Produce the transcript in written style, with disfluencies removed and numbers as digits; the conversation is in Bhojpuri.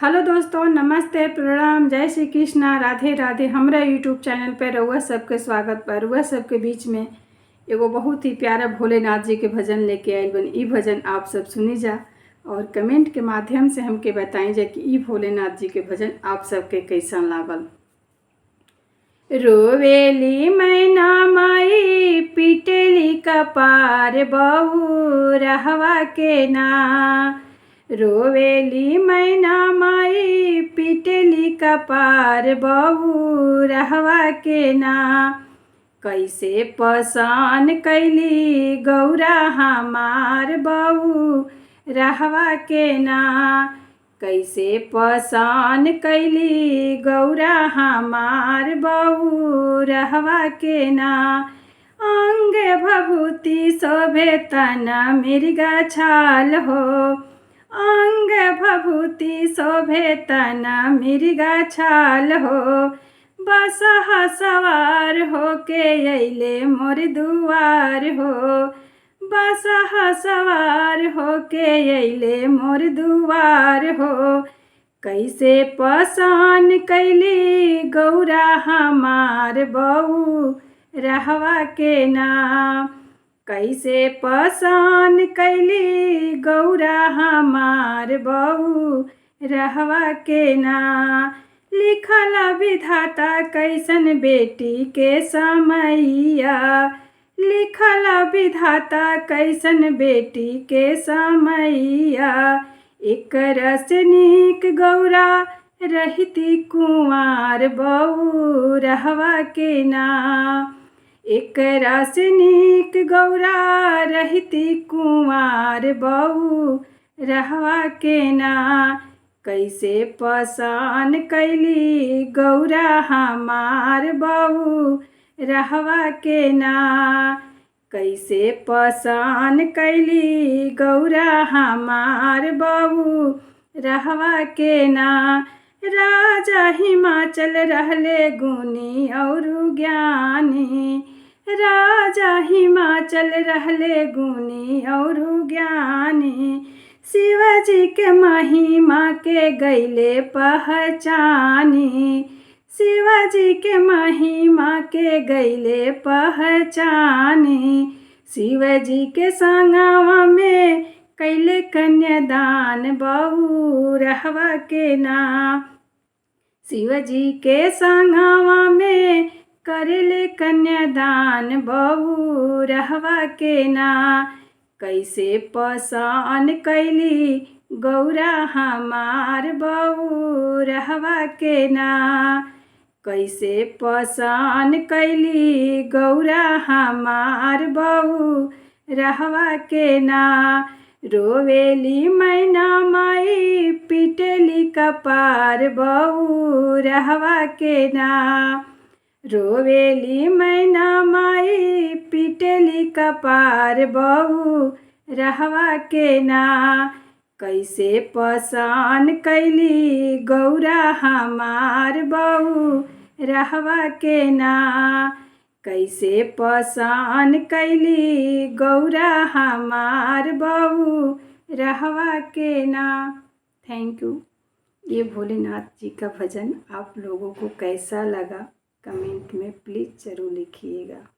हेलो दोस्तों, नमस्ते, प्रणाम, जय श्री कृष्णा, राधे राधे। हमरा यूट्यूब चैनल पर रउआ सबके स्वागत बा। रउआ सबके बीच में एगो बहुत ही प्यारा भोलेनाथ जी के भजन लेके आइल बन। ई भजन आप सब सुनी जा और कमेंट के माध्यम से हमके बताई जा कि ई भोलेनाथ जी के भजन आप सबके कैसन लागल। रोवेली मैना माई पिटली कपार बहू रहवा के ना। रोवेली मैना माई पिटली कपार बहू रहवा के ना। कैसे पसान कैली गौरा हमार बहू रहवा के ना। कैसे पसान कैली गौरा हमार बहू रहवा के ना। अंग भभूति शोभे तन मिर्गा छाल हो। अंग भभूति शोभे तन मिर्गा छाल हो। बसहा सवार होके अइले मोर दुआर हो। बसहा सवार होके अइले मोर दुआर हो। कैसे पसान कैली गौरा हमार बहू रहवा के ना। कैसे पसान कैली गौरा हमार बहू रहवा के ना। लिखल विधाता कैसन बेटी के समैया। लिखल विधाता कैसन बेटी के समैया। एकर से नीक गौरा रहती कुंवार बहू रहवा के ना। एकरा से नीक गौरा रहती कुंवार बहू रहवा के ना। कैसे पसान कैली गौरा हमार बहू रहवा के ना। कैसे पसान कैली गौरा हमार बहू रहवा के ना। राजा हिमाचल रहले गुनी और ज्ञानी। राजा हिमाचल रहले गुनी और ज्ञानी। शिवाजी के महिमा के गैले पहचानी। शिवाजी के महिमा के गैले पहचानी। शिवजी के संगवा में कैले कन्यादान बहू रहवा के ना। शिवजी के संगवा में करले कन्यादान बहू रहवा के ना। कैसे पसान कैली गौरा हमार बहू रहवा के ना। कैसे पसान कैली गौरा हमार बहू रहवा के ना। रोवेली मैना माई पिटली कपार बहू रहवा के ना। रोवेली मैना माई पिटली कपार बहू रहवा के ना। कैसे पसान कैली गौरा हमार बहू रहवा के ना। कैसे पसान कैली गौरा हमार बहू रहवा के ना। Thank you. ये भोलेनाथ जी का भजन आप लोगों को कैसा लगा कमेंट में प्लीज़ ज़रूर लिखिएगा।